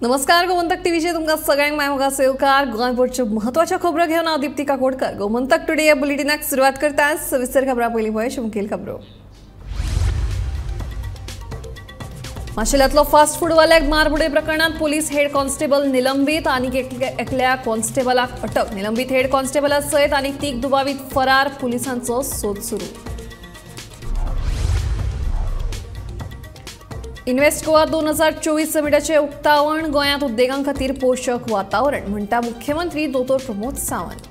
नमस्कार, गोमंतक टीव्हीचे तुमकां सगळ्यांक माय सेवकार। गोंयभरच्यो महत्वाच्यो खबरो घेवन हांव दीप्ती काकोडकर। गोमंतक टुडे ह्या बुलेटिनाक सुरवात करता। सविस्तर खबरां पयलीं पळय मुखेल खबरो। माशेलांतलो फास्ट फूडवाल्याक मारबुडे प्रकरणात पुलीस हेड कॉन्स्टेबल निलंबीत, आनीक एकल्या कॉन्स्टेबलाक अटक। निलंबीत हेड कॉन्स्टेबला सयत आनीक 3 दुबावीत फरार, पुलिसांचो सोद सुरू। इन्वेस्ट गोवा 2024 समिटाचे उक्तावण, गोंयांत उद्देगां खातीर पोशक वातावरण म्हणटा मुख्यमंत्री दोतोर प्रमोद सावंत।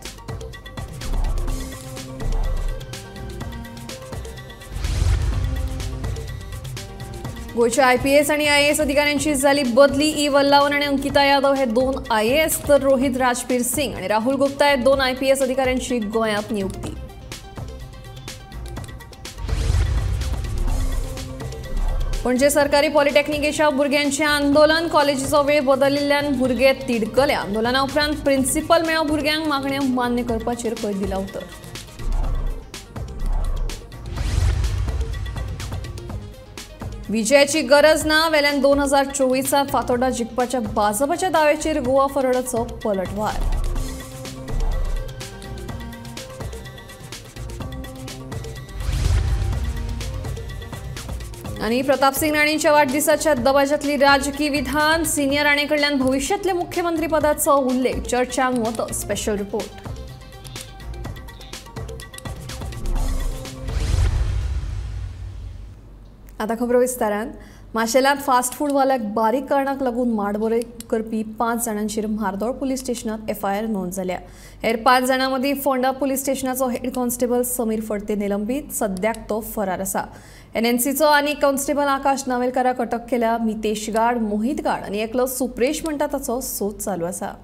गोंयच्या आयपीएस आणि आयएएस अधिकाऱ्यांची झाली बदली। ई वल्लावन आणि अंकिता यादव हे 2 आयएएस तर रोहित राजपीर सिंग आणि राहुल गुप्ता हे 2 आयपीएस अधिकाऱ्यांची गोंयांत नियुक्ती। पणजे सरकारी पॉलिटेक्निकेच्या भुरग्यांचें आंदोलन, कॉलेजीचो वेळ बदलिल्ल्यान भुरगे तिडकले। आंदोलना उपरांत प्रिन्सिपल मेळो भुरग्यांक मागण्यो मान्य करपाचेर कळ दिला उतर। विजयाची गरज ना, वेल्यान 2024 फातोर्डा जिखपाच्या भाजपाच्या दाव्याचेर गोवा फॉरवर्डाचो पलटवार। आणि प्रतापसिंग राणेंच्या वाढदिवसाच्या दबाज्यातली राजकीय विधान, सिनियर राणेकडल्यान भविष्यातले मुख्यमंत्री पदाचो उल्लेख, चर्चांक वता। Special report. आता खबरो विस्तारान। माशेलांत फास्ट फूडवाल्याक बारीक कारणाक लागून मारबडय करपी 5 जाणांचेर म्हार्दोळ पुलीस स्टेशनात एफआयआर नोंद जाल्या। हेर 5 जाणां मदीं फोंडा पुलीस स्टेशनाचो हेड कॉन्स्टेबल समीर फडते निलंबीत, सद्याक तो फरार आसा। एनएनसीचो आनी कॉन्स्टेबल आकाश नावेलकाराक अटक केल्या। मितेश गाड, मोहित गाड आनी एकलो सुप्रेश म्हणटा ताचो सोद चालू आसा।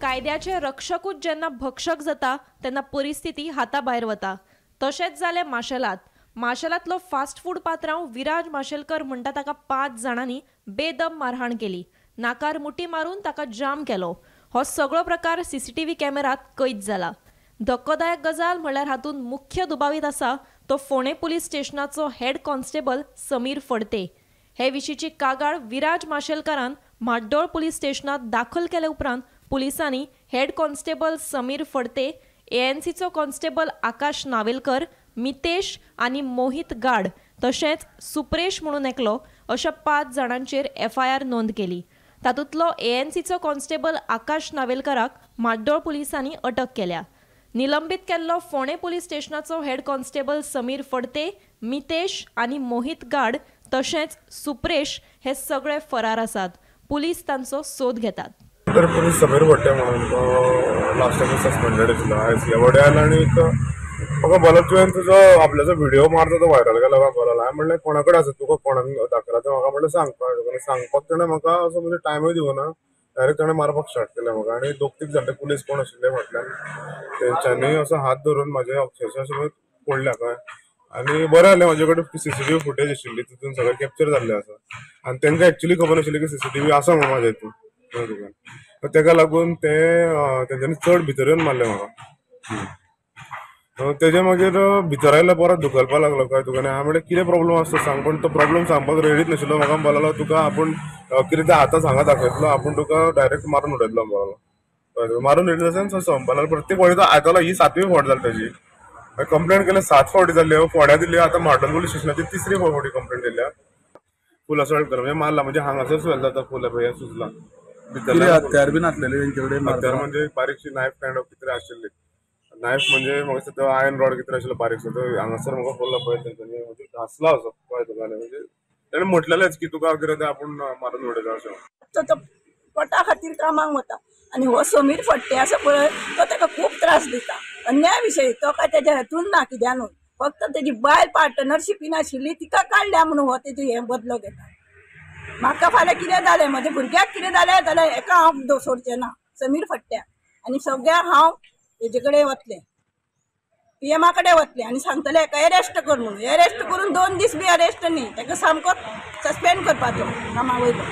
कायद्याचे रक्षकूच जेन्ना भक्षक जाता तेन्ना परिस्थिती हाता भायर वता। तशेंच जालें माशेलांत। माशेलांतलो फास्ट फूड पात्रांव विराज माशेलकर म्हणटा ताका 5 जाणांनी बेदम मारहाण केली। नाकार मुठी मारून ताका जाम केलो। हो सगळो प्रकार सीसीटीव्ही कॅमेरात कैद जाला। धक्कोदायक गजाल म्हणल्यार हातूंत मुख्य दुबावीत आसा तो फोंडें पुलीस स्टेशनाचो हेड कॉन्स्टेबल समीर फडते। हे विशींची कागाळ विराज माशेलकारान म्हाड्डोळ पुलीस स्टेशनात दाखल केले उपरांत पुलिसांनी हेड कॉन्स्टेबल समीर फडते, एएनसीचो कॉन्स्टेबल आकाश नावेलकर, मितेश आनी मोहित गाड तशेंच सुप्रेश म्हणून एकलो अशा 5 जाणांचेर एफआयआर नोंद केली। तातूंतलो एएनसीचो कॉन्स्टेबल आकाश नावेलकराक म्हाड्डोळ पुलिसांनी अटक केल्या। निलंबीत केल्लो फोंडें पुलीस स्टेशनाचो हेड कॉन्स्टेबल समीर फडते, मितेश आनी मोहित गाड तशेंच सुप्रेश हे सगळे फरार आसात। पुलीस तांचो सोद घेतात। तर पुलीस समीर फडते म्हणून तो लास्ट टायम सस्पेंडेड आशिल्लो आयसीया वड्याल आनी म्हाका बोलप तुवें तुजो आपल्याचो व्हिडिओ मारता तो व्हायरल केला म्हाका बोलप। हांवें म्हणलें कोणा कडेन आसा तुका कोणाक दाखयला तें म्हाका म्हणलें सांगपाक सांगपाक तेणें म्हाका असो म्हणजे टायमूय दिवना, डायरेक्ट तेणें मारपाक स्टार्ट केलें म्हाका। आनी 2-3 जाण पुलीस कोण आशिल्ले फाटल्यान तेंच्यांनी असो हात धरून म्हाजे अक्षरशः अशें पडल्या कळ्ळें। आनी बरें जालें म्हाजे कडेन सीसीटीव्ही फुटेज आशिल्ली, तितून सगळें कॅप्चर जाल्लें आसा आनी तेंकां एक्चुली खबर नाशिल्ली की सीसीटीव्ही आसा म्हणून म्हाज्या हितून तुका, तेका लागून ते तेंच्यांनी चड भितर येवन मारलें म्हाका। तेजे मागीर भितर आयलो परत धुकलपाक लागलो काय तुका। हांवें म्हणलें कितें प्रॉब्लम आसा सांग, पण तो प्रॉब्लम सांगपाक रेडीच नाशिल्लो। म्हाका म्हणपाक तुका आपूण कितें तें आतां सांगा दाखयतलो, आपूण तुका डायरेक्ट मारून उडयतलो म्हणपाक। मारून उडयतलो आसा म्हणपाक लागलो। प्रत्येक फावटी तो आयकलो, ही 7वी फावट जाली तेजी। हांवें कंप्लेन केल्या, 7 फावटी जाल्यो, फोंड्या दिल्यो, आतां म्हाड्डोळ पुलीस स्टेशनाची 3री फावटी कंप्लेन दिल्या। फूल असॉल्ट केलो म्हणजे मारला, म्हणजे हांगासर स्वेल जाता फूल पळय सुजला। हत्यार बी नासलेले तेंचे कडेन, हत्यार म्हणजे बारीकशी नायफ कायंड ऑफ कितें आशिल्ली। नायफ म्हणजे म्हाका दिसता आयर्न रॉड कितें आशिल्लो बारीकसो, तो हांगासर म्हाका फुल्ल पळय तेंच्यांनी म्हणजे घासला असो पळय तुका। म्हणजे तेणें म्हटलेलेंच की तुका कितें तें आपूण मारून उडयता अशें। तो पोटा खातीर कामाक वता आनी हो समीर फडते आसा पळय तो ताका खूब त्रास दिता अन्याय विशय। तो काय तेज्या हेतून ना कित्याक न्हू, फक्त तेजी बायल पार्टनरशिपीन आशिल्ली तिका काडल्या म्हणून हो तेजी हें बदलो घेता। म्हाका फाल्यां कितें जालें, म्हज्या भुरग्याक कितें जालें जाल्यार हेका हांव सोडचें ना समीर फडट्याक। आनी सगळ्यांक हांव हेजे कडेन वतलें, पीएमा कडेन वतलें आनी सांगतलें हेका एरेस्ट कर म्हणून। एरेस्ट करून 2 दीस बी अरेस्ट न्ही, ताका सामको सस्पेंड करपाचो कामा वयलो।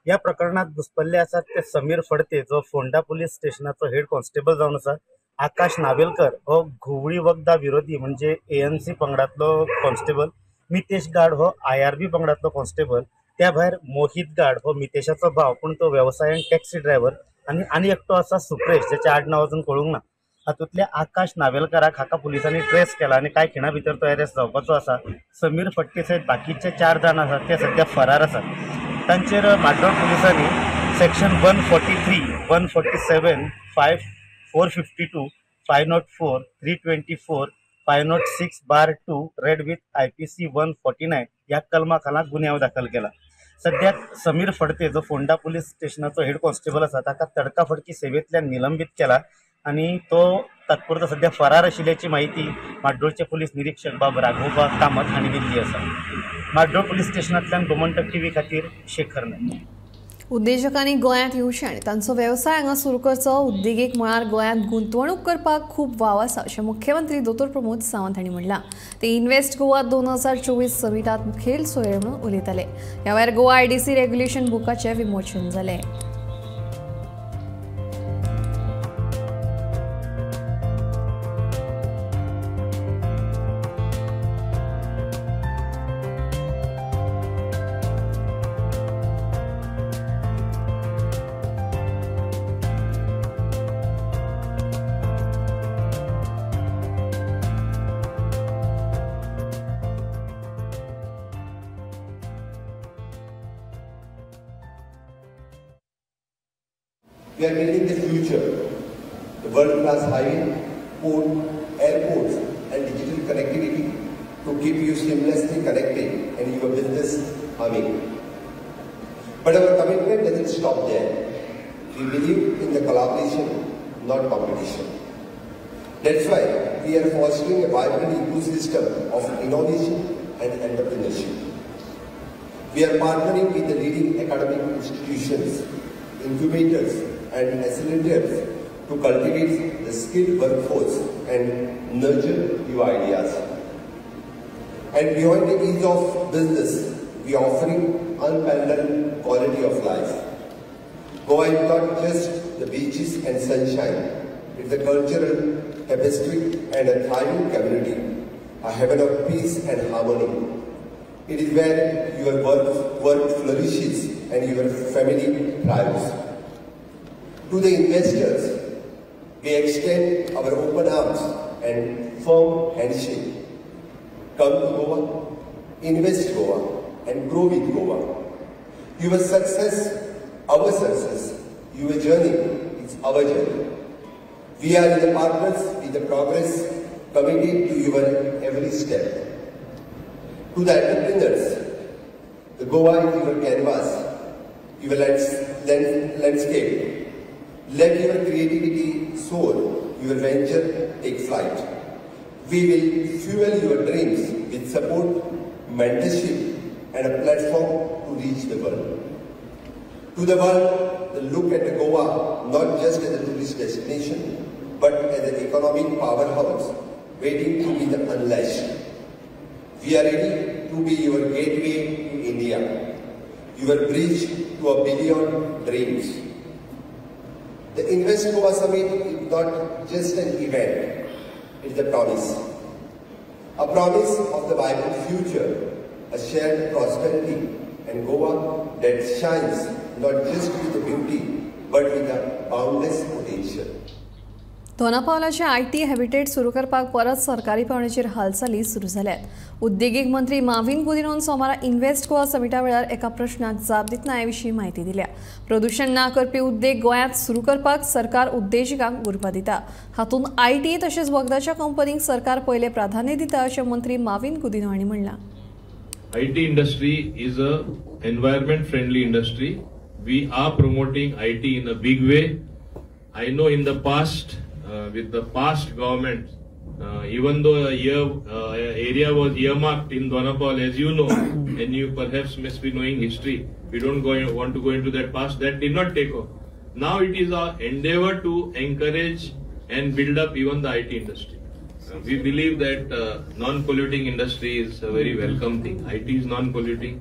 ह्या प्रकरणात घुसपल्ले आसात ते समीर फडते जो फोंडा पुलीस स्टेशनाचो हेड कॉन्स्टेबल जावन आसा, आकाश नावेलकर हो घुंवळी वखदां विरोधी म्हणजे एएनसी पंगडांतलो कॉन्स्टेबल, मितेश गाड हो आयआरबी पंगडांतलो कॉन्स्टेबल त्या भायर मोहीत गाड हो मितेशाचो भाव पूण तो वेवसायान टॅक्सी ड्रायव्हर आनी आनी एकटो आसा सुप्रेश ज्याचे आडनांव अजून कळूंक ना. हातूंतल्या आकाश नावेलकाराक हाका पुलिसांनी ट्रेस केला आनी कांय खिणा भितर तो अरेस्ट जावपाचो आसा. समीर फडते सयत बाकीचे 4 जाण आसात ते सद्या फरार आसात. तांचेर म्हाड्डोळ पुलिसांनी सेक्शन 143, 147, 5, 452, 504, 324, 506/2 read with IPC 149 ह्या कलमा खाला गुन्यांव दाखल केला. सद्याक समीर फडते जो फोंडा पुलीस स्टेशनाचो हेड कॉन्स्टेबल आसा ताका तडकाफडकी सेवेंतल्यान निलंबीत केला आनी तो तात्पुरतो सद्या फरार आशिल्ल्याची म्हायती म्हाड्डोळचे पुलीस निरीक्षक बाब राघोबा कामत हांणी दिल्ली आसा. म्हाड्डोळ पुलीस स्टेशनांतल्यान गोमंतक टीव्ही खातीर शेखर नायक. उद्देजकांनी गोंयांत येवचें आनी तांचो वेवसाय हांगा सुरू करचो. उद्देगीक मळार गोंयांत गुंतवणूक करपाक खूब वाव आसा अशें मुख्यमंत्री दोतोर प्रमोद सावंत हांणी म्हणलां. ते इन्व्हेस्ट गोवा 2024 समिटांत मुखेल सोयरे म्हणून उलयताले. ह्या वेळार गोवा IDC regulation बुकाचें विमोचन जालें. We are building the future, the world-class highway, port, airports and digital connectivity to keep you seamlessly connected and your business humming. But our commitment doesn't stop there. We believe in the collaboration, not competition. That's why we are fostering a vibrant ecosystem of innovation and entrepreneurship. We are partnering with the leading academic institutions, incubators and accelerators to cultivate the skilled workforce and nurture new ideas. And beyond the ease of business, we are offering unparalleled quality of life. Goa is not just the beaches and sunshine, it's a cultural tapestry and a thriving community, a heaven of peace and harmony. It is where your work flourishes and your family thrives. To the investors, we extend our open arms and firm handshake. Come to Goa, invest Goa, and grow with Goa. Your success, our success. Your journey is our journey. We are the partners with the progress, committed to your every step. To the entrepreneurs, the Goa is your canvas, your landscape. Let your creativity soar, your venture take flight. We will fuel your dreams with support, mentorship, and a platform to reach the world. To the world, the look at Goa not just as a tourist destination, but as an economic powerhouse waiting to be unleashed. We are ready to be your gateway to India, your bridge to a billion dreams. The Invest Goa Summit is not just an event, it's a promise. A promise of the vibrant future, a shared prosperity, and Goa that shines not just with the beauty, but with a boundless potential. दोनापावलाचे IT habitat सुरू करपाक परत सरकारी पावणेचेर हालचाली सुरू जाल्यात. उद्देगीक मंत्री माविन गुदिनोन सोमारा इन्व्हेस्ट गोवा समिटा वेळार एका प्रश्नाक जाप दितना हे विशीं म्हायती दिल्या. प्रदूशण ना करपी उद्देग गोंयांत सुरू करपाक सरकार उद्देजकांक उर्बा दिता. हातूंत IT तशेंच वखदाच्या कंपनींक सरकार पयलें प्राधान्य दिता अशें मंत्री माविन गुदिनो हांणी म्हणलां. IT industry is a environment friendly industry. We are promoting IT in a big way. I know in the past, with the past government, even though a area was earmarked in Dona Paula, as you know, and you perhaps must be knowing history, we don't want to go into that past, that did not take off. Now it is our endeavor to encourage and build up even the IT industry. We believe that non-polluting industry is a very welcome thing. IT is non-polluting.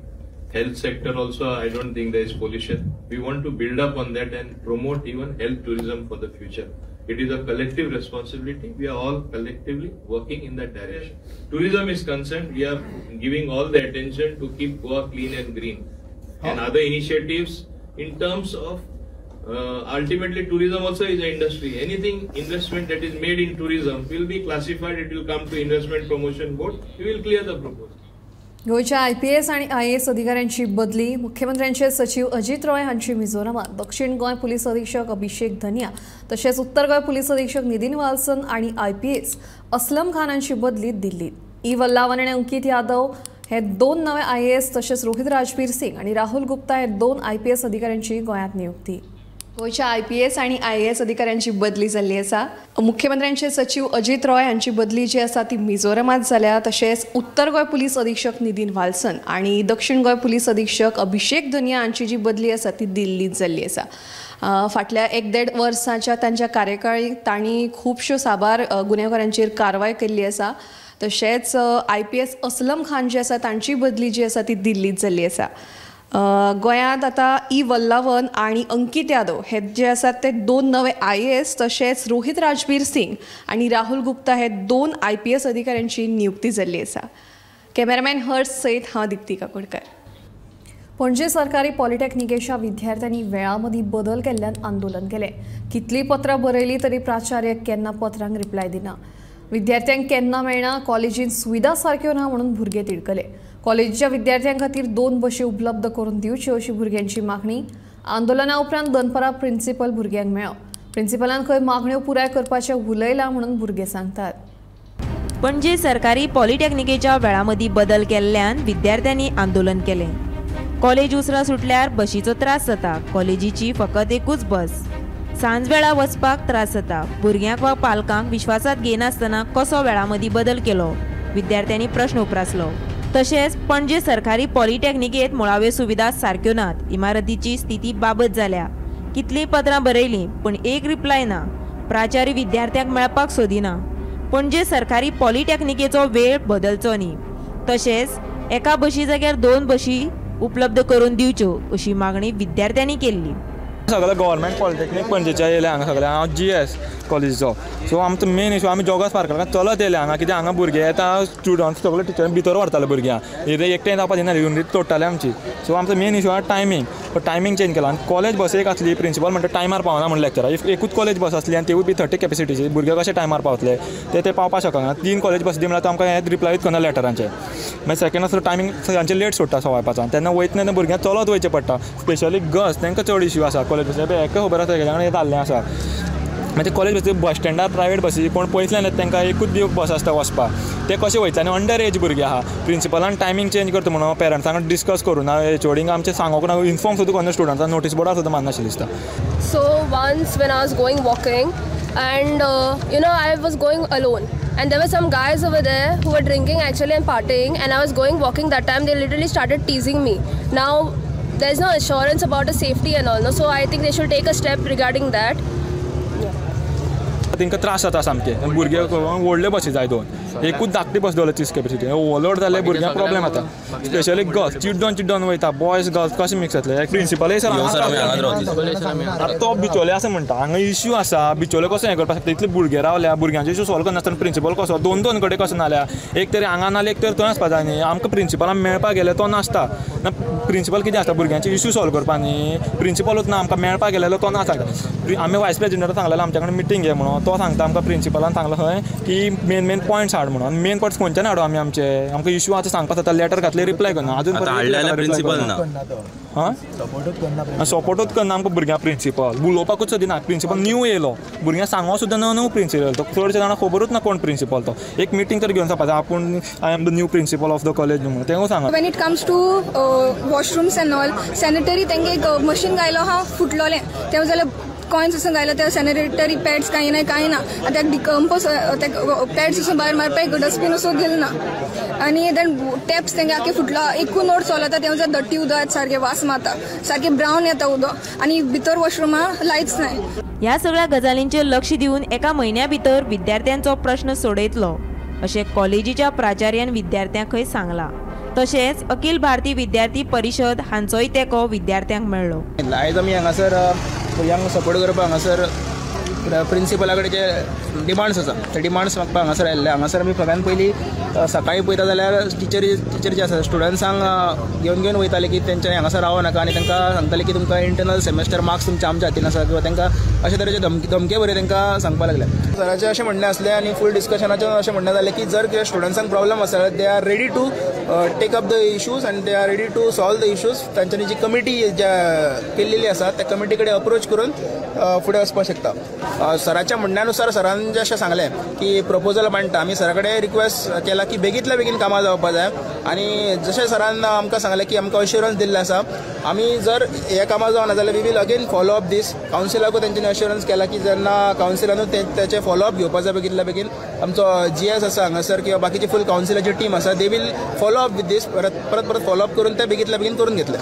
Health sector also, I don't think there is pollution. We want to build up on that and promote even health tourism for the future. It is a collective responsibility. We are all collectively working in that direction. Tourism is concerned, we are giving all the attention to keep Goa clean and green. and other initiatives in terms of ultimately tourism also is an industry. Anything investment that is made in tourism will be classified, it will come to Investment Promotion Board. We will clear the proposal. गोंयच्या IPS आणि IAS अधिकाऱ्यांची बदली. मुख्यमंत्र्यांचे सचिव अजित रॉय हांची मिझोरामात दक्षिण Goa police अधीक्षक अभिषेक धनिया तशेंच उत्तर गोंय पुलीस अधीक्षक नितीन वाल्सन आणि IPS Aslam Khan हांची बदली दिल्लीत. ई वल्लावन आणि अंकित यादव हे 2 नवे IAS तशेंच रोहित राजबीर सिंग आणि राहुल गुप्ता हे 2 IPS अधिकाऱ्यांची गोंयांत नियुक्ती. गोंयच्या IPS आणि IAS अधिकाऱ्यांची बदली जाल्ली आसा. मुख्यमंत्र्यांचे सचिव अजित रॉय हांची बदली जी आसा ती मिझोरामात जाल्या. तशेंच उत्तर गोंय पुलीस अधीक्षक नितीन वाल्सन आणि दक्षिण गोंय पुलीस अधीक्षक अभिषेक धनिया हांची जी बदली आसा ती दिल्लीत जाल्ली आसा. फाटल्या 1-1.5 वर्सांच्या तांच्या कार्यकाळी तांणी खुबश्यो साबार गुन्यांवकारांचेर कारवाय केल्ली आसा. तशेंच IPS Aslam Khan जे आसा तांची बदली जी आसा ती दिल्लीत जाल्ली आसा. गोंयांत आतां ई वल्लावन आणि अंकित यादव हे जे आसात ते 2 नवे IAS तशेंच रोहित राजबीर सिंग आणि राहुल गुप्ता हे 2 IPS अधिकाऱ्यांची नियुक्ती जाल्ली आसा. कॅमेरामॅन हर्ष सयत हांव दीप्ती काकोडकर. पणजे सरकारी पॉलिटेक्निकेच्या विद्यार्थ्यांनी वेळामदीं बदल केल्ल्यान आंदोलन केलें. कितलीं पत्रां बरयलीं तरी प्राचार्य केन्ना पत्रांक रिप्लाय दिना. विद्यार्थ्यांक केन्ना मेळना, कॉलेजींत सुविधा सारक्यो ना म्हणून भुरगे तिडकले. कॉलेजीच्या विद्यार्थ्यां खातीर 2 बशी उपलब्ध करून दिवच्यो अशी भुरग्यांची मागणी. आंदोलना उपरांत दनपरां प्रिन्सिपल भुरग्यांक मेळ्ळो. प्रिन्सिपलान खंय मागण्यो पुराय करपाचें उलयलां म्हणून भुरगे सांगतात. पणजे सरकारी पॉलिटेक्निकेच्या वेळामदीं बदल केल्ल्यान विद्यार्थ्यांनी आंदोलन केलें. कॉलेज उसरां सुटल्यार बशीचो त्रास जाता. कॉलेजीची फकत एकूच बस. सांजवेळा वचपाक त्रास जाता. भुरग्यांक वा पालकांक विश्वासात घेनासतना कसो वेळामदीं बदल केलो विद्यार्थ्यांनी प्रश्न उप्रासलो. तशेंच पणजे सरकारी पॉलिटेक्निकेत मुळाव्यो सुविधा सारक्यो नात. इमारतीची स्थिती बाबत जाल्या. कितलीं पत्रां बरयलीं पूण एक रिप्लाय ना. प्राचार्य विद्यार्थ्यांक मेळपाक सोदिना. पणजे सरकारी पॉलिटेक्निकेचो वेळ बदलचो न्ही. तशेंच एका बशी जाग्यार 2 बशी उपलब्ध करून दिवच्यो अशी मागणी विद्यार्थ्यांनी केल्ली. सगळे गव्हर्मेंट पॉलिटेक्नीक पणजेच्या येयले हांगा सगळे. हांव GS कॉलेजीचो. सो आमचो मेन इशू आमी जॉगर्स पार्काक चलत येयले हांगा कित्याक हांगा भुरगे येता स्टुडंट्स सगळे टिचर भितर व्हरताले भुरग्यांक एकटें जावपा दिना युनिट तोडटाले आमची. सो आमचो मेन इशू आहा टायमींग. टायमींग चेंज केला आनी कॉलेज बस एक आसली प्रिन्सिपल म्हणटा टायमार पावना म्हण लेक्चराक. एकूच कॉलेज बस आसली आनी तिवूय बी 30 कॅपेसिटीची. भुरगे कशे टायमार पावतले ते ते पावपाक शकना. 3 कॉलेज बस दी म्हणल्यार आमकां हें रिप्लायूच करना लेटरांचे. मागीर सेकंड आसलो टायमींग सगळ्यांचे लेट सोडटा 5:15 तेन्ना वयतना तेन्ना भुरग्यांक चलत वयचें पडटा. स्पेशली गर्ल्स तांकां चड इश्यू आसा. कॉलेज बसी हेका खबर आसा हेज्या कडेन जाल्लें आसा. मागीर ते कॉलेज बसी बस स्टँडार प्रायवेट बसी कोण पयसल्यान येता तांकां एकूच दिवक बस आसता वचपाक. ते कशे वयतले आनी अंडर एज भुरगे आहा. प्रिन्सिपलान टायमींग चेंज करता म्हणून पेरंट्सांक डिस्कस करूं ना, एचओडींक आमचें सांगूंक ना, इन्फॉर्म सुद्दां करना स्टुडंट्सांक नोटीस बोर्डार सुद्दां मारनाशिल्लें दिसता. So once when I was going walking and you know I was going alone and there were some guys over there who were drinking actually and partying and I was going walking that time they literally started teasing me. Now there is no assurance about the safety and all, no? So I think they should take a step regarding that. तांकां त्रास जाता सामके. भुरगे व्हडले बसी जाय 2, एकूच धाकटी बस दवरल्या 30 कॅपेसिटी. ओवरलोड जाल्ले भुरग्यांक प्रॉब्लेम जाता. स्पेशली गर्ल्स चिड्डोन चिड्डोन वयता. बॉयज गर्ल्स कशें मिक्स जातले. प्रिन्सिपलय सर तो बिचोले आसा म्हणटा हांगा इश्यू आसा. बिचोले कसो हें करपाक शकता. इतले भुरगे रावल्या भुरग्यांचे इश्यू सॉल्व करनासतना प्रिन्सिपल कसो 2-2 कडेन कसो नाल्या. एक तरी हांगा नाल्या एक तरी थंय आसपा जाय न्ही. आमकां प्रिन्सिपलान मेळपाक गेले तो नासता. ना प्रिन्सिपल कितें आसता भुरग्यांचे इश्यू सॉल्व करपा न्ही. प्रिन्सिपलूच ना आमकां मेळपाक गेलेलो तो ना सांगता. आमी वायस प्रेसिडेंटाक सांगलेलो आमच्या कडेन मिटींग घे म्हणून. तो सांगता आमकां प्रिन्सिपलान सांगलां खंय की मेन मेन पॉयंट्स हाड म्हणून. मेन पॉयंट्स खंयच्यान हाडू आमी आमचे. आमकां इश्यू आतां सांगपाक जाता. लेटर घातले रिप्लाय करना अजून. प्रिन्सिपल ना हां सपोर्टूच करना आमकां भुरग्यांक. प्रिन्सिपल उलोवपाकूच सोदिना. प्रिन्सिपल न्यू येयलो भुरग्यांक सांगो सुद्दां न्हू न्हू प्रिन्सिपल तो. चडशे जाणां खबरूच ना कोण प्रिन्सिपल तो. एक मिटींग तर घेवन जावपा जाय आपूण I am the new principal of the college म्हणून तेंवूय सांगा. When it comes to washrooms and all sanitary तेंगे एक मशीन घायलो आहा फुटलोलें तें जाल्यार कॉयन्स वचून घायलो ते सॅनिटरी पॅड्स कांय ना कांय ना. आतां डिकम्पोज पॅड्स वचून भायर मारपाक डस्टबीन वचून गेल ना. आनी देन टॅप्स तेंगे आख्खे फुटलो एकूच नोट चलता तें जाल्यार डट्टी उदक सारकें वास मारता सारकें ब्रावन येता उदक आनी भितर वॉशरुमा लायट्स नाय. ह्या सगळ्या गजालींचेर लक्ष दिवन एका म्हयन्या भितर विद्यार्थ्यांचो प्रश्न सोडयतलो अशें कॉलेजीच्या प्राचार्यान विद्यार्थ्यांकय सांगलां. तशेंच अखिल भारतीय विद्यार्थी परिशद हांचोय तेंको विद्यार्थ्यांक मेळ्ळो. आयज आमी हांगासर भुरग्यांक सपोर्ट करपाक हांगासर प्रिंसिपला कडेन जे डिमांड्स आसा ते डिमांड्स मागपाक हांगासर आयिल्ले. हांगासर आमी सगळ्यान पयलीं सकाळीं पळयता जाल्यार टिचरी जे आसा स्टुडंट्सांक घेवन घेवन वयताले की तेंच्यांनी हांगासर रावो नाका आनी तांकां सांगताले की तुमकां इंटरनल सेमेस्टर मार्क्स तुमचे आमच्या हातीन आसा किंवा तांकां अशे तरेचे धमके बरे तांकां सांगपाक लागले. सराचें अशें म्हणणें आसलें आनी फूल डिस्कशनाचें अशें म्हणणें जालें की जर कितें स्टुडंट्सांक प्रॉब्लम आसा जाल्यार they are ready to take up the issues and they are ready to solve the issues. तांच्यांनी जी कमिटी केल्लेली आसा त्या कमिटी कडेन अप्रोच करून फुडें वचपाक शकता. सराच्या म्हणण्यानुसार सरान जें अशें सांगलें की प्रपोजल मांडटा, आमी सरा कडेन रिक्वेस्ट केला की बेगींतल्या बेगीन कामां जावपाक जाय आनी जशें सरान आमकां सांगलें की आमकां अश्युरन्स दिल्लें आसा, आमी जर हे कामां जावना जाल्यार we will again follow up this. कावन्सिलाकूय तेंच्यांनी अश्युरन्स केला की जेन्ना कावन्सिलानूय तेचें फॉलो अप घेवपाक जाय बेगींतल्या बेगीन. आमचो जीएस आसा हांगासर किंवा बाकीची फूल कावन्सिलाची टीम आसा, they will follow up with this. परत परत परत फॉलो अप करून ते बेगींतल्या बेगीन करून घेतले.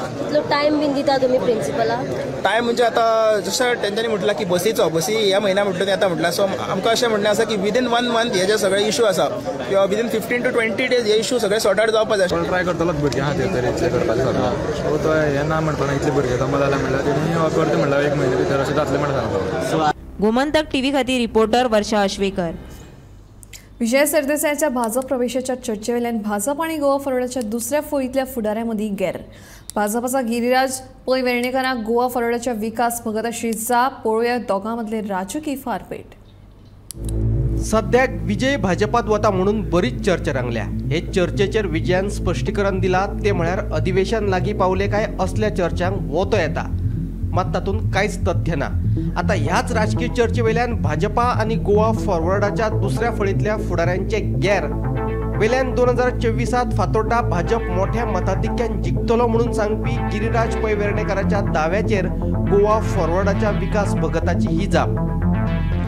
टायम बीन दिता तुमी प्रिंसिपलाक? टायम म्हणजे आतां जशें तेंच्यांनी म्हटलां की बसी ह्या म्हयन्या म्हटलो तें आतां म्हटलां, सो आमकां अशें म्हणणें आसा की विदीन 1 मंथ हे जे सगळे इशू आसा किंवा विदीन 15 to 20 days हे इशू सगळे सॉर्ट आउट जावपाक जाय. ट्राय करतलोच भुरग्यां खातीर तरी इतलें करपाचें सगळें. सो तो हें ना म्हणपाना इतले भुरगे जमा जाल्या म्हणल्यार तेणी करता म्हणल्यार 1 म्हयने भितर अशें जातलें म्हणून सांगता. गोमंतक टीव्ही खातीर रिपोर्टर वर्षा अश्वेकर. विजय सरदेसायाच्या भाजप प्रवेशाच्या चर्चेवेल्यान भाजप आनी गोवा फॉरवर्डाच्या दुसऱ्या फळींतल्या फुडाऱ्यां मदीं गेर. भाजपाचा गिरिराज पै वेर्णेकराक गोवा फॉरवर्डाच्या विकास भगताशी जाप. पळोवया दोगां मदले राजकीय फारपेट. सद्याक विजय भाजपात वता म्हणून बरीच चर्चा रंगल्या. हे चर्चेचेर विजयान स्पश्टीकरण दिला ते म्हळ्यार अधिवेशन लागीं पावले काय असल्या चर्चांक वतो येता, मात तातूंत कांयच तथ्य ना. आतां ह्याच राजकीय चर्चे वयल्यान भाजपा आनी गोवा फॉरवर्डाच्या दुसऱ्या फळींतल्या फुडाऱ्यांचे गेर वेल्यान 2024 फातोड्डा भाजप मोठ्या मताधिक्यान जिखतलो म्हणून सांगपी गिरिराज पै वेर्णेकराच्या दाव्याचेर गोवा फॉरवर्डाच्या विकास भगताची ही जाप.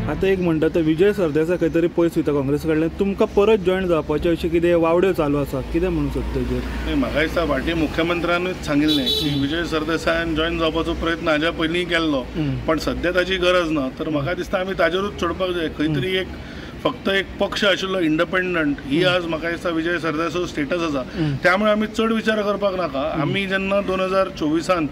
आतां एक म्हणटा तो विजय सरदेसाय खंय तरी पयस वयता काँग्रेस कडल्यान, तुमकां परत जॉयन जावपाचें अशें कितें वावड्यो चालू आसा, कितें म्हणून सोदता तेजेर? म्हाका दिसता फाटीं मुख्यमंत्र्यानूच सांगिल्लें की विजय सरदेसायान जॉयन जावपाचो प्रयत्न हाज्या पयलीं केल्लो, पण सद्या ताची गरज ना. तर म्हाका दिसता आमी ताजेरूच सोडपाक जाय. खंय तरी एक फक्त एक पक्ष आशिल्लो इंडिपेंडंट, ही आज म्हाका दिसता विजय सरदेसायाचो स्टेटस आसा. त्यामुळे आमी चड विचार करपाक नाका. आमी जेन्ना 2024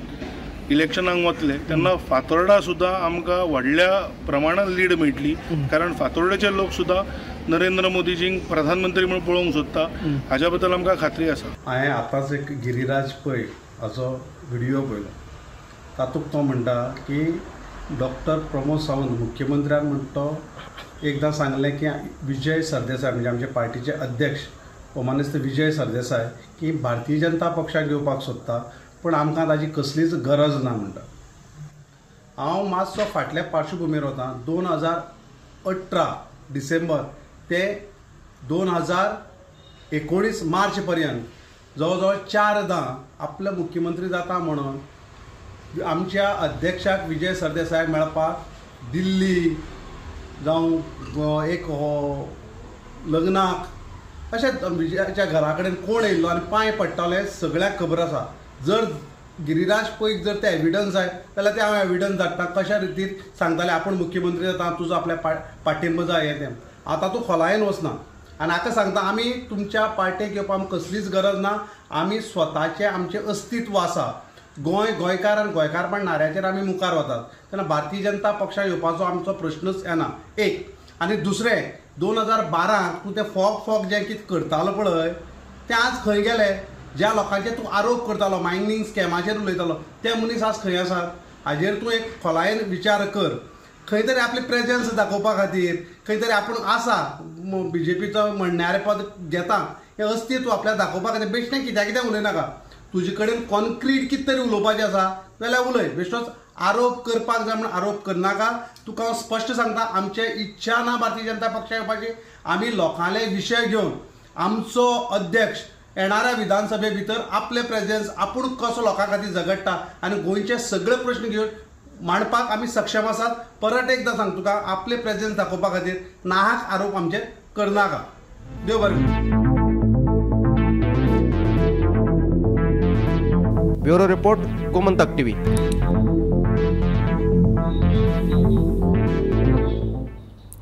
इलेक्शनाक वतले तेन्ना फातोर्डा सुद्दां आमकां व्हडल्या प्रमाणान लीड मेळटली, कारण फातोर्डेचे लोक सुद्दां नरेंद्र मोदीजींक प्रधानमंत्री म्हणून पळोवंक सोदता, हाज्या बद्दल आमकां खात्री आसा. हांवें आतांच एक गिरिराज पै हाचो व्हिडियो पळयलो, तातूंत तो म्हणटा की डॉक्टर प्रमोद सावंत मुख्यमंत्र्यान म्हण तो एकदां सांगलें की विजय सरदेसाय म्हणजे आमचे पार्टीचे अध्यक्ष मानेस्त विजय सरदेसाय की भारतीय जनता पक्षाक येवपाक सोदता, पूण आमकां ताजी कसलीच गरज ना म्हणटा. हांव मातसो फाटल्या पार्श्वभुमीर वता. 2018 डिसेंबर ते 2019 मार्च पर्यंत जवळ जवळ 4दां आपलो मुख्यमंत्री जाता म्हणून आमच्या अध्यक्षाक विजय सरदेसायाक मेळपाक दिल्ली जावं एक लग्नाक अशें विजयाच्या घरा कडेन कोण येयल्लो आनी पांय पडटाले सगळ्यांक खबर आसा. जर गिरिराज पैक जर ते एविडन्स जाय जाल्यार ते हांव एविडन्स धाडटा, कशा रितीन सांगताले आपूण मुख्यमंत्री जाता, तुजो आपल्या पाठिंबो जाय हें तें. आतां तूं खोलायेन वचना आनी हाका सांगता आमी तुमच्या पार्टेक येवपाक आमकां कसलीच गरज ना. आमी स्वताचें आमचें अस्तित्व आसा, गोंय गोंयकार आनी गोंयकारपण नाऱ्याचेर आमी मुखार वतात, तेन्ना भारतीय जनता पक्षाक येवपाचो आमचो प्रश्नच येना एक. आनी दुसरें 2012 तूं तें फोग फोग जें कितें करतालो पळय तें आज खंय गेलें? ज्या लोकांचेर तूं आरोप करतालो, मायनींग स्कॅमाचेर उलयतालो, ते मनीस आज खंय आसात? हाजेर तूं एक खोलायेन विचार कर. खंय तरी आपली प्रेजन्स दाखोवपा खातीर खंय तरी आपूण आसा बीजेपीचो म्हणणारे पद घेता हें अस्तित्व आपल्याक दाखोवपा खातीर बेश्टें कित्या कितें उलयनाका. तुजे कडेन कॉन्क्रीट कितें तरी उलोवपाचें आसा जाल्यार उलय, बेश्टोच आरोप करपाक जाय म्हणून आरोप करनाका. तुका हांव स्पश्ट सांगता, आमचे इच्छा ना भारतीय जनता पक्षाक येवपाची. आमी लोकांले विशय घेवन आमचो अध्यक्ष येणाऱ्या विधानसभे भितर आपले प्रेजन्स आपूण कसो लोकां खातीर झगडटा आनी गोंयचे सगळे प्रश्न घेवन मांडपाक आमी सक्षम आसात. परत एकदां सांग तुका, आपले प्रेजन्स दाखोवपा खातीर नाहक आरोप आमचेर करनाका. देव बरें करूं. Bureau report, Gomantak TV.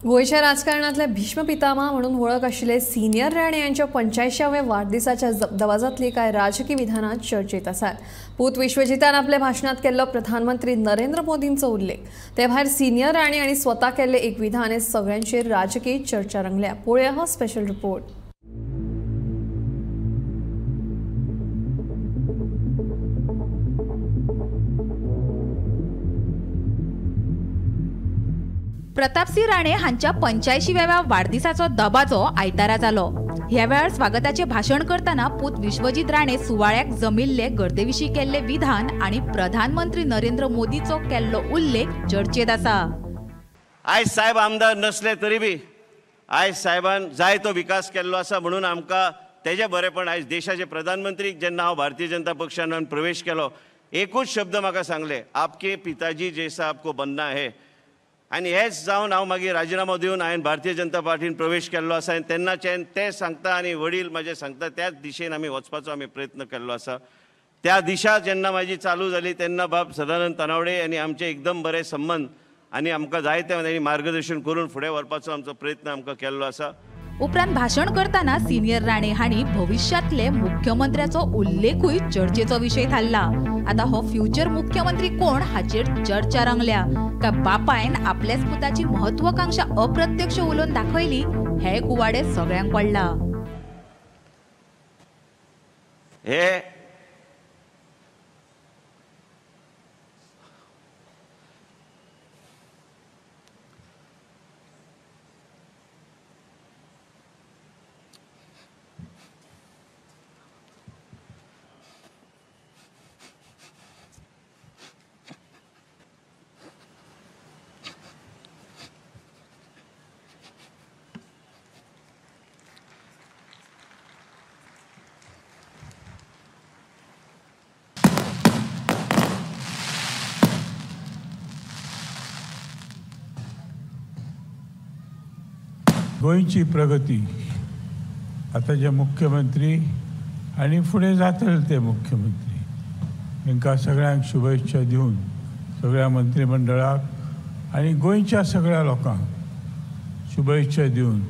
गोंयच्या राजकारणांतले भीष्म पितामह म्हणून वळख आशिल्ले सिनियर राणे यांच्या 85व्या वाढदिसाच्या दबाजांतली कांय राजकी विधानां चर्चेत आसात. पूत विश्वजितान आपल्या भाशणांत केल्लो प्रधानमंत्री नरेंद्र मोदींचो उल्लेख, ते भायर सिनियर राणे आनी स्वता केल्ले एक विधान हे सगळ्यांचेर राजकी चर्चा रंगल्या. पळोवया हो स्पेशल रिपोर्ट. प्रतापसिंह राणे हांच्या 85व्या वाढदिसाचो दबाजो आयतारा जालो. ह्या वेळार स्वागताचे भाशण करतना पूत विश्वजीत राणे सुवाळ्याक जमिल्ले गर्देविशीं केल्ले विधान आनी प्रधानमंत्री नरेंद्र मोदीचो केल्लो उल्लेख चर्चेत आसा. आयज साहेब आमदार नसले तरी बी आयज साहेबान जायतो विकास केल्लो आसा म्हणून आमकां तेजे बरेपण. आयज देशाचे प्रधानमंत्री जेन्ना हांव भारतीय जनता पक्षान प्रवेश केलो, एकूच शब्द म्हाका सांगले, आपके पिताजी जैसा आपको बनना है. आनी हेच जावन हांव मागीर राजिनामो दिवन हांवें भारतीय जनता पार्टीन प्रवेश केल्लो आसा. आनी तेन्नाच्यान ते सांगता आनी वडील म्हाजे सांगता त्याच दिशेन आमी वचपाचो आमी प्रयत्न केल्लो आसा. त्या दिशा जेन्ना म्हाजी चालू जाली तेन्ना बाब सदानंद तानावडे आनी आमचे एकदम बरे संबंद आनी आमकां जायते तांणी मार्गदर्शन करून फुडें व्हरपाचो आमचो प्रयत्न आमकां केल्लो आसा. उपरांत भाशण करतना सिनियर राणे हांणी भविष्यातले मुख्यमंत्र्याचो उल्लेखूय चर्चेचो विशय थारला. आता हो फ्युचर मुख्यमंत्री कोण हाचेर चर्चा रंगल्या. काय बापायन आपल्याच पुताची महत्वाकांक्षा अप्रत्यक्ष उलोवन दाखयली हे कुवाडे सगळ्यांक पडला. हे गोंयची प्रगती आतांचे मुख्यमंत्री आनी फुडें जातले ते मुख्यमंत्री हांकां सगळ्यांक शुभेच्छा दिवन सगळ्या मंत्रीमंडळाक आनी गोंयच्या सगळ्या लोकांक शुभेच्छा दिवन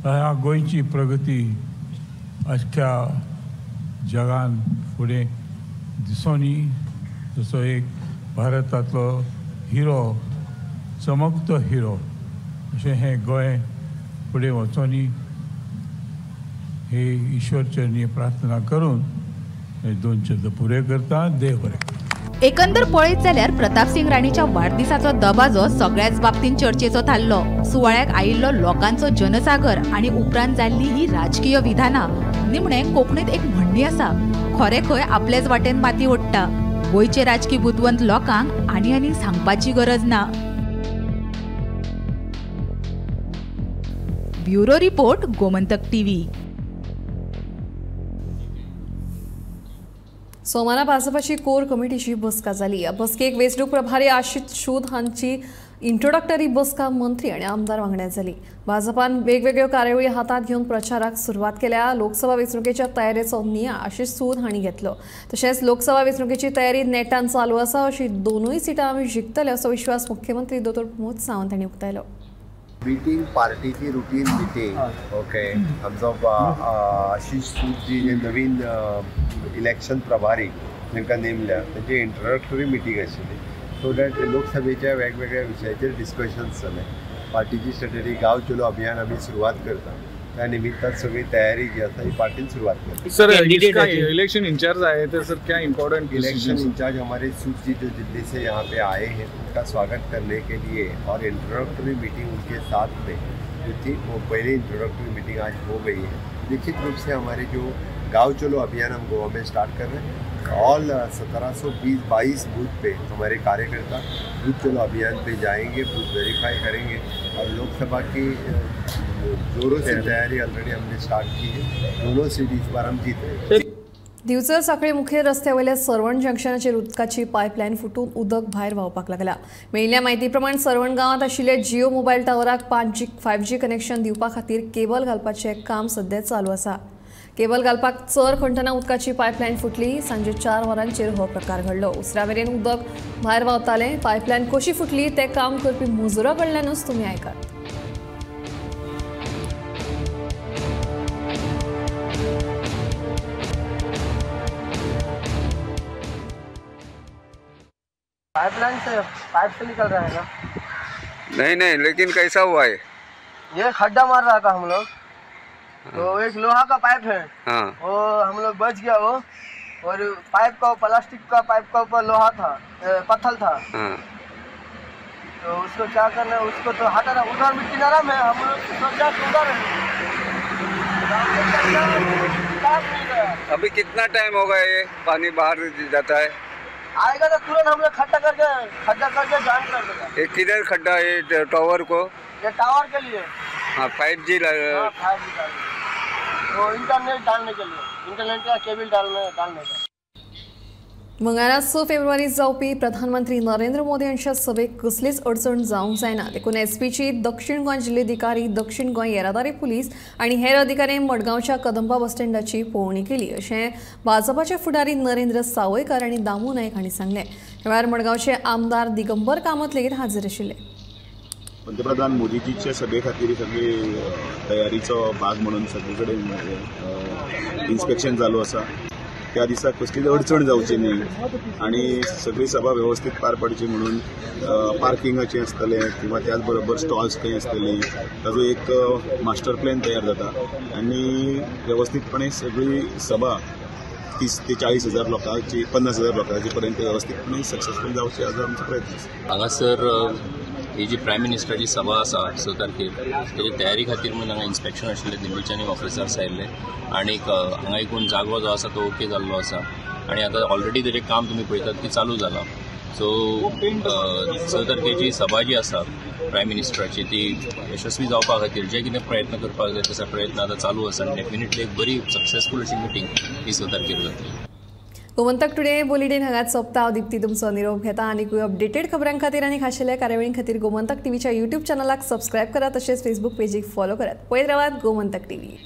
ह्या गोंयची प्रगती अख्ख्या जगान फुडें दिसोनी जसो एक भारतांतलो हिरो, चमकतो हिरो अशें हें गोंय फुडें वचोनी हे ईश्वर चरणी प्रार्थना करून हे दोन शब्द पुरे करता. देव बरें. एकंदर पळयत जाल्यार प्रतापसिंह राणेच्या वाढदिसाचो दबाजो सगळ्याच बाबतींत चर्चेचो थारलो. सुवाळ्याक आयिल्लो लोकांचो जनसागर आनी उपरांत जाल्ली ही राजकीय विधानां. निमणे कोंकणीत एक म्हणणी आसा, खरें खंय आपलेच वाटेन माती ओडटा. गोंयचे राजकी बुदवंत लोकांक आनी आनी सांगपाची गरज ना. Bureau report, Gomantak TV. सोमारा भाजपाची कोर कमिटीची बसका जाली. या बसकेक वेंचणूक प्रभारी आशिष सूद हांची इंट्रोडक्टरी बसका मंत्री आनी आमदार वांगड्या जाली. भाजपान वेगवेगळ्यो कार्यावळी हातांत घेवन प्रचाराक सुरवात केल्या. लोकसभा वेंचणुकेच्या तयारेचो नियाळ आशिष सूद हांणी घेतलो. तशेंच लोकसभा वेंचणुकेची तयारी नेटान चालू आसा अशी दोनूय सिटां आमी जिखतले असो विश्वास मुख्यमंत्री दोतोर प्रमोद सावंत हांणी उक्तायलो. मीटिंग पार्टीची रुटीन मीटिंग, ओके. आमचो आशिष सूद जी जे नवीन इलेक्शन प्रभारी तांकां नेमल्या तांची इंट्रोडक्टरी मिटींग आशिल्ली, सो that लोकसभेच्या वेगवेगळ्या विशयाचेर डिस्कशन्स जालें. पार्टीची स्ट्रेटजी, गांव चलो अभियान आमी सुरवात करता, त्या निमित्तान सगळी तयारी जी आसा ही पार्टीन सुरवात करता. सर, इसका इलेक्शन इंचार्ज आए थे सर, क्या इम्पोर्टेंट इलेक्शन इंचार्ज हमारे सूद जी जो दिल्ली से यहाँ पे आए हैं उनका स्वागत करने के लिए और इंट्रोडक्टरी मीटिंग उनके साथ में जो थी वो पहली इंट्रोडक्टरी मीटिंग आज हो गई है. निश्चित रूप से हमारे जो गाँव चलो अभियान हम गोवा में स्टार्ट कर रहे हैं, ऑल 1722 बूथ पे हमारे कार्यकर्ता बूथ चलो अभियान पे जाएंगे, बूथ वेरीफाई करेंगे और लोकसभा की जोरों से तैयारी ऑलरेडी हमने स्टार्ट की है. दोनों सीट इस बार हम जीत रहे हैं. दिवचल साखळी मुखेल रस्त्यावयल्या सर्वण जंक्शनाचेर उदकाची पायपलायन फुटून उदक भायर व्हांवपाक लागला. मेळिल्ल्या म्हायती प्रमाण सर्वण गांवांत आशिल्ल्या जिओ मोबायल टावराक 5G connection दिवपा खातीर केबल घालपाचें काम सध्या चालू आसा. केबल घालपाक चर खणटना उदकाची पायपलायन फुटली. सांजे 4 वरांचेर हो प्रकार घडलो. उसरा मेरेन उदक भायर व्हांवतालें. पायपलायन कशी फुटली तें काम करपी मजुरा कडल्यानूच तुमी आयकात. पाइपलाइन से पाइप से निकल रहा है ना? नहीं नहीं, लेकिन कैसा हुआ है? ये खड्डा मार रहा था हम लोग। हाँ। तो एक लोहा का पाइप है। हाँ। वो हम लोग बच गया वो, और पाइप का प्लास्टिक का पाइप का ऊपर लोहा था, पत्थर था। हाँ। तो उसको क्या करना है, उसको तो हटा रहा, उधर मिट्टी नरम है, हम लोग सोचा उधर है। अभी कितना टाइम होगा ये पानी बाहर जाता है? आएगा तो तुरंत हम लोग खड्डा करके जान कर देगा। ये किधर खड्डा है? ये टावर को, ये टावर के लिए। हाँ, 5G। हाँ, 5G वो इंटरनेट डालने के लिए, इंटरनेट का केबल डालने का। मंगळारा 6 फेब्रुवारी जावपी प्रधानमंत्री नरेंद्र मोदी हांच्या सभेक कसलीच अडचण जावंक जायना देखून एसपीची दक्षिण गोंय जिल्ल्याधिकारी, दक्षिण गोंय येरादारी पुलीस आनी हेर अधिकाऱ्यांनी मडगांवच्या कदंबा बस स्टँडाची पळोवणी केली अशें भाजपाचे फुडारी नरेंद्र सावयकार आनी दामू नायक हांणी सांगलें. ह्या वेळार मडगांवचे आमदार दिगंबर कामत लेगीत हाजीर आशिल्ले. पंतप्रधान मोदीजीच्या सभे खातीर सगळी तयारीचो भाग म्हणून सगळे कडेन इन्स्पेक्शन चालू आसा. त्या दिसा कसलीच अडचण जावची न्ही आनी सगळी सभा व्यवस्थीत पार पडची म्हणून पार्किंगाचें आसतलें किंवा त्याच बरोबर स्टॉल्स खंय आसतली ताजो एक मास्टर प्लॅन तयार जाता आनी व्यवस्थीतपणे सगळी सभा 30 ते 40 हजार लोकांची, 50 हजार लोकांची पर्यंत व्यवस्थीतपणे सक्सेसफूल जावची हाजो आमचो प्रयत्न आसा. हांगासर ही जी प्रायम मिनिस्टराची सभा आसा 6 तारखेर तेजी तयारी खातीर म्हणून हांगा इन्स्पेक्शन आशिल्लें. दिल्लीच्यान ऑफिसर्स आयिल्ले आनी हांगा एकूण जागो जो आसा तो ओके जाल्लो आसा आनी आतां ऑलरेडी तेजें काम तुमी पळयतात की चालू जालां. सो 6 तारखेची सभा जी आसा प्रायम मिनिस्टराची ती यशस्वी जावपा खातीर जे कितें प्रयत्न करपाक जाय तसो प्रयत्न आतां चालू आसा आनी डेफिनेटली एक बरी सक्सेसफूल अशी मिटींग ही 6 तारखेर जातली. गोमंतक टुडे बुलेटीन हांगाच सोंपता. हांव दीप्ती तुमचो निरोप घेता. आनीकूय अपडेटेड खबरां खातीर आनी खाशेल्या कार्यावळीं खातीर गोमंतक टीव्हीच्या यूट्यूब चॅनलाक सबस्क्रायब करात तशेंच फेसबूक पेजीक फॉलो करात. पळयत रावात गोमंतक टीव्ही.